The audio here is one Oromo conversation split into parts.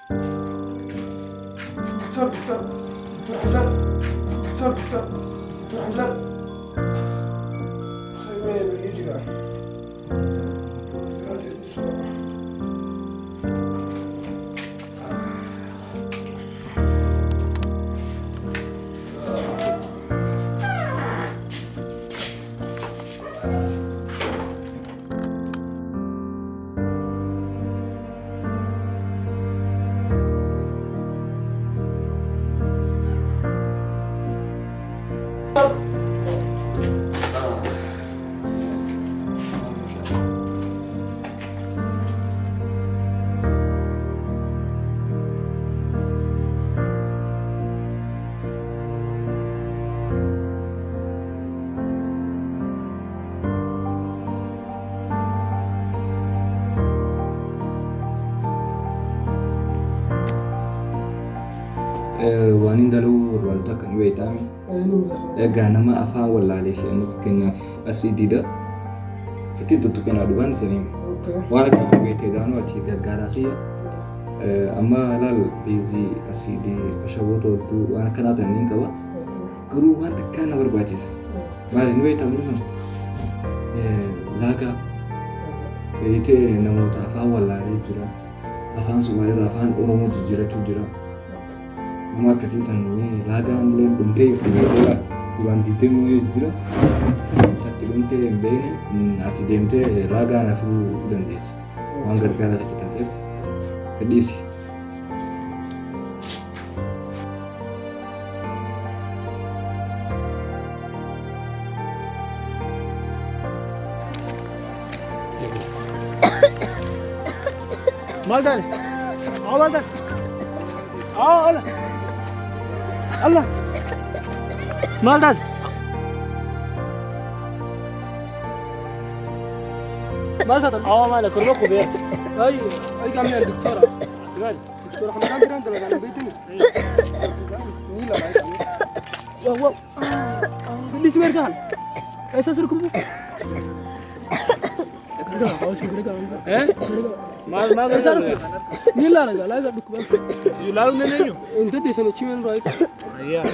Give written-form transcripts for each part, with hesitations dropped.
دكتور دكتور دكتور حمدان، دكتور دكتور دكتور حمدان، خيمة يجي Waan hin daluu walta kan beekame. Egaa nama afaan wallaalee fi amma fakkeenyaaf asiidiidha. Fitti tuttuqinaa dhugaan sanii. Waan akka beektee daanuu ati gargaaraa kiyya. Amma laal beezii asiidii ashaboota hedduu waan akkanaa ta'an niin qaba. Garuu waan takkaa na barbaachisa. Maali ni beektaa inni sun? Laagaa. Beektee namoota afaan wallaalee jira. Afaan Somaaliirraa afaan Oromoo jijjiirachuu jira. Nama akkasii san laagaan illee dhumtee jirti beektee duraan diddee yoo jira. Ati dhumtee hin beekne ati deemtee laagaa naaf fiduu dandeessa. Waan gargaaraa ta'e taateef gadhiisi. Maal taate? Haa maal taate? Haa ala. Allah. Maal taate? Maal taate? Haa maal torba qubee. Ay ay gamna دكتورة. دكتورة حمدان biraan dalagaa beeytini. Ni la واو واو. بالنسبة لك اساس ركبه. Eh? Maal maal Ni la la la dhukkuba. Ilaalu ni eenyu? Inta dhiisan chimen right. Ayyaa.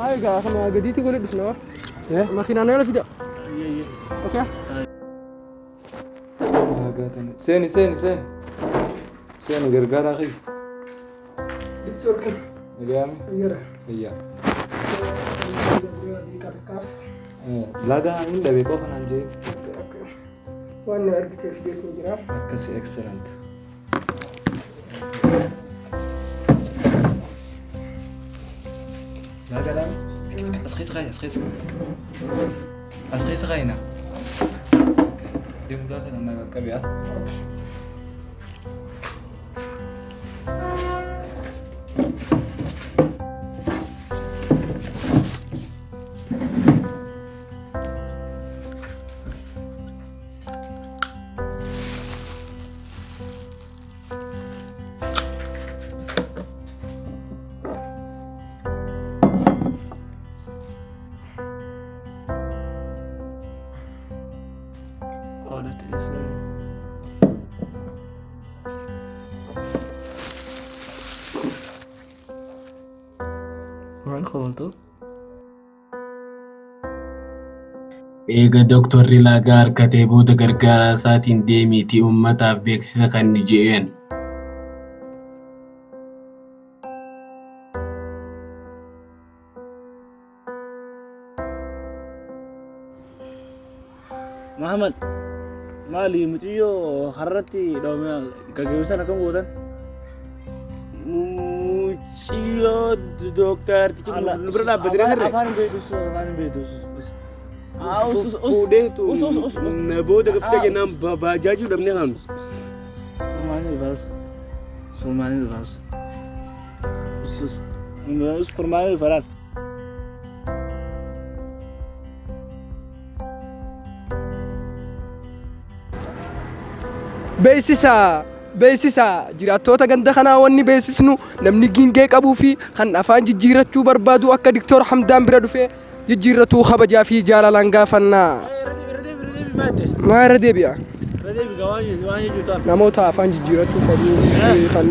Ay gaa kama gadiiti gole dhisna. Eh? Makiinaan yala fida. Okay. Laagaa tana. Seeni seeni seeni. Seeni gargaaraa kiyya. دكتور كم؟ Nagaame? Ayyara. Ayyaa. Laagaa Laagaa hin dhabe qofa naan jee. Waan argiteef jechuun jira. Akkasi excellent. Laagaa dhaame? As keessa kaayi as keessa. As keessa kaayi na. Deemuu sana na qaqqabe haa. Maal qabaltu? Eega Dooktorri laagaa harkatee booda gargaaraa isaatiin deemiitii uummataaf beeksisa kenni je'een. Mahamad maali mucayyoo har'atti dhawame gaggeessan akkam gootan? Mucayyoo dooktartichi nu bira dhaabbatee agarre. Afaan hin beektus afaan hin beektus. Fuudheetu na booda gaffite jennaan baajaajii dhabnee haamtu. Furmaanii dhufaas. Furmaanii dhufaas. Furmaanii dhufaadhaan. Beeksisa Beeksisa jiraattoota ganda kanaa wanni beeksisnu namni gingee qabuu fi kan afaan jijjiirrachuu barbaadu akka Diktoor Hamdaan bira dhufee jijjiirratuu kabajaa fi jaalalaan gaafannaa. Maa irra deebi'a? Namoota afaan jijjiirrachuu fedhuu kan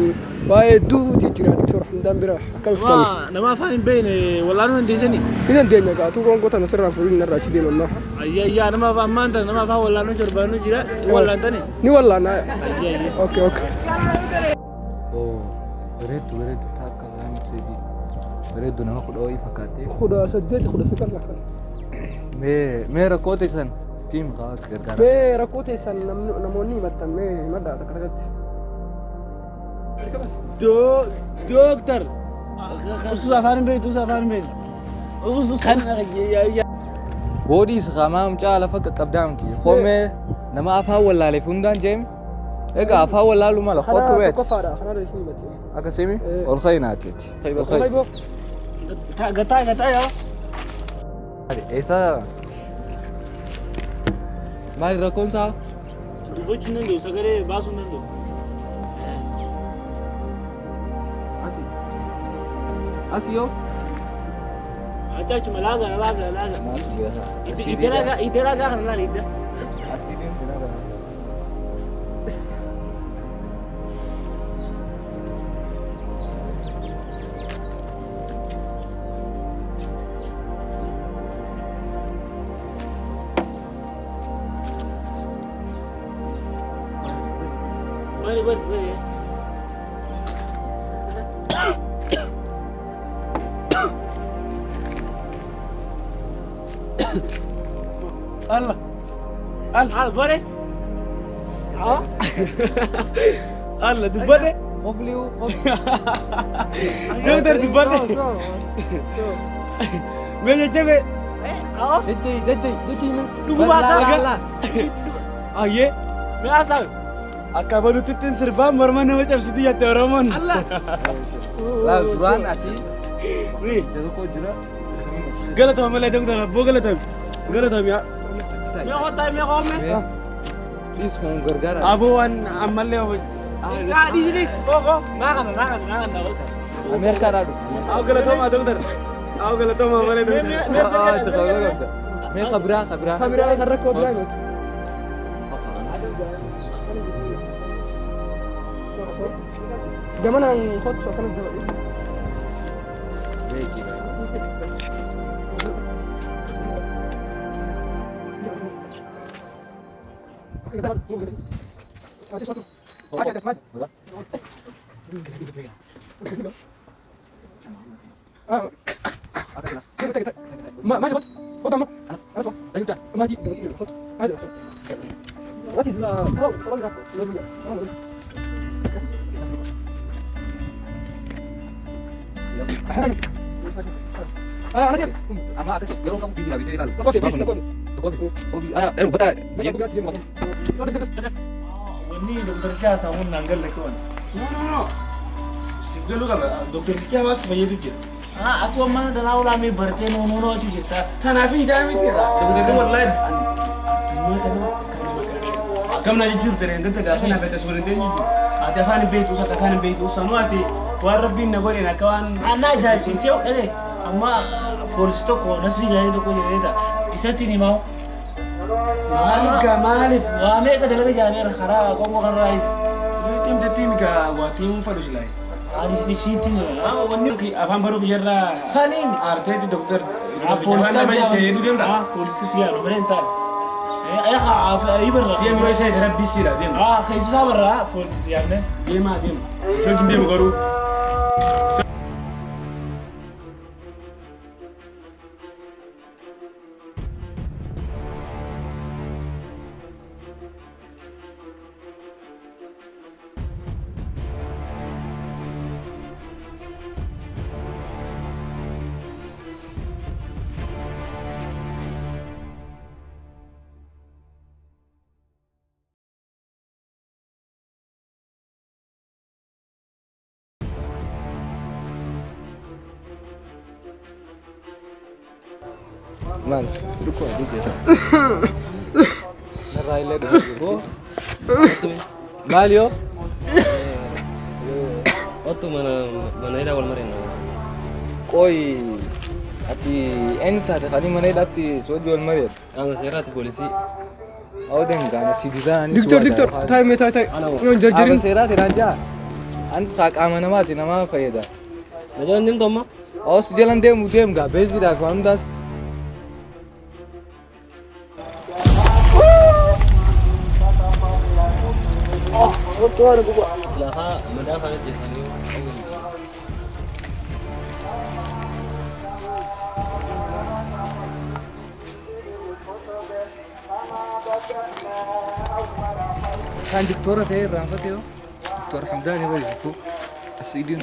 waa'ee hedduu jijjiira Diktoor Hamdaan bira akka dhuftan. Nama afaan hin beekne wallaanuu hin deessanii? Ni dandeenya gaatuu qoonqoo tana sirraan fuudhin irraa achi deemamma. Ayyaa nama afaan maan tana nama afaan wallaanuu barbaadnu jira wallaantani? Ni wallaanaa. Ayyaa. Okay okay. Oh bareeddu bareeddu takka lama sadii bareeddu nama 10 fakkaattee. 18 19 lafa. Mee mee rakkoo teessan tiim kaa gargaara. Mee rakkoo teessan namoonni himattan mee himadhaa takka takkatti. Doktor. Usus afaan hin beektu usus afaan hin beektu. Kan Boodiis qaamaa mucaa lafa qaqqabdaa miti. Koomee nama afaan wallaaleef hundaan jeemi. Egaa afaan wallaaluu mala kootu Kana weeti. tokkoffaadha kanarra isin himatte. Akkasimi ol kayinaatiiti. Ol kayi. Kayboo. Gataa gataa yaa. Eessa? Maali rakkoon isaa? Dubbachuu hin danda'u sagalee baasuu hin danda'u. Asi. Asi yoo? Achachuma laaga laaga laaga. Maaltu jira? Idda laaga idda laaga kana laala idda. Asii deemte laaga. Bari bari bari. Allah. Allah bari. Ah. Allah dubbate. Qofliu qofli. Doktor dubbate. Mee jajjabe. Ah. Dajjai dajjai dajjai mee. Dhuguma haasaa. Ayyee. Mee haasaa. Akka baluutti sirbaan morma nama cabsiti jette Oromoon. Allah. Laa duraan ati. Tokko jira. Galatoomi malee doktor abboo galatoomi. Galatoomi yaa. Mee kottaa mee qoome. Please kun gargaara. Aboo waan ammallee Yaa dhiisi dhiisi qoqo naa kana naa kana naa kana. Ameerikaadhaa dhufte. Aw galatooma doktor. Aw galatooma malee doktor. Mee kabiraa kabiraa. Kabiraa kan rakkoo biraa himatu. Gamanaan kottu akkana dabale. Amma akkasi yeroo qabu biizii bitee ilaalu. Kofi biizii kofi. Kofi. Kofi. Ah, eru bataa. Wanni doktorichaa saamuun naan galle qaban. No no no. Siif galuu qaba. Doktorichaa baas fayyadu jira. Ah, atu amma danaa olaamee bartee noonoo achi jirta. Tanaaf hin jaamiti irraa. Doktorri wallaahi addunyaa tana kan nama gargaaru. Akkam na jijjiirtu ta'e hin gaafa na fete suurri ta'e jijjiiru. Ati afaan hin beektu akka afaan hin beektu sanuu ati waan rabbiin na godheen akka waan. Annaa ajaa'ibsiisee hodhate amma poolisii tokko nasrii jaanii tokko jedhee isatti ni himaa. Maaliif gaa maaliif? Waa meeqa dalaga jaanii karaa qomoo kanarraa is. Tiim tiim gaa waa tiimuun fadhu silaayi. Isiitti hima. Wanni Afaan baruu kiyyarraa. Saniin. Aarteetti doktor. Poolisii poolisiitti yaadu malee hin taane. Ayyaa Deemu yoo isa rabbii siidha deemu. Keessa isaa barraa poolisiitti yaadne. Deemaa deema. Isa wajjin deemu garuu. Maal? Sirkoo adii jira. Narraa illee dhufu. Maal yoo? Ottu mana hidhaa wal mariin. Qoy ati eenyu taate kan mana hidhaatti si wajji wal mari'atu? Qaama seeraati poolisii. Awwadan gaana si dizaanii. Diktor diktor taa'e mee taa'e taa'e. Yoon jarjarin. Qaama seeraati naan jaa. Anis kaa qaama namaati namaa fayyada. Na jalan deemtu amma? Os jalan deemu deemu gaa beeziidhaaf waan hundaas. Silafaa madaa afaan ajjeesanii. Kan diktoora ta'e irraanfate yoo. Diktoora Hamdaani wayii asiidiin.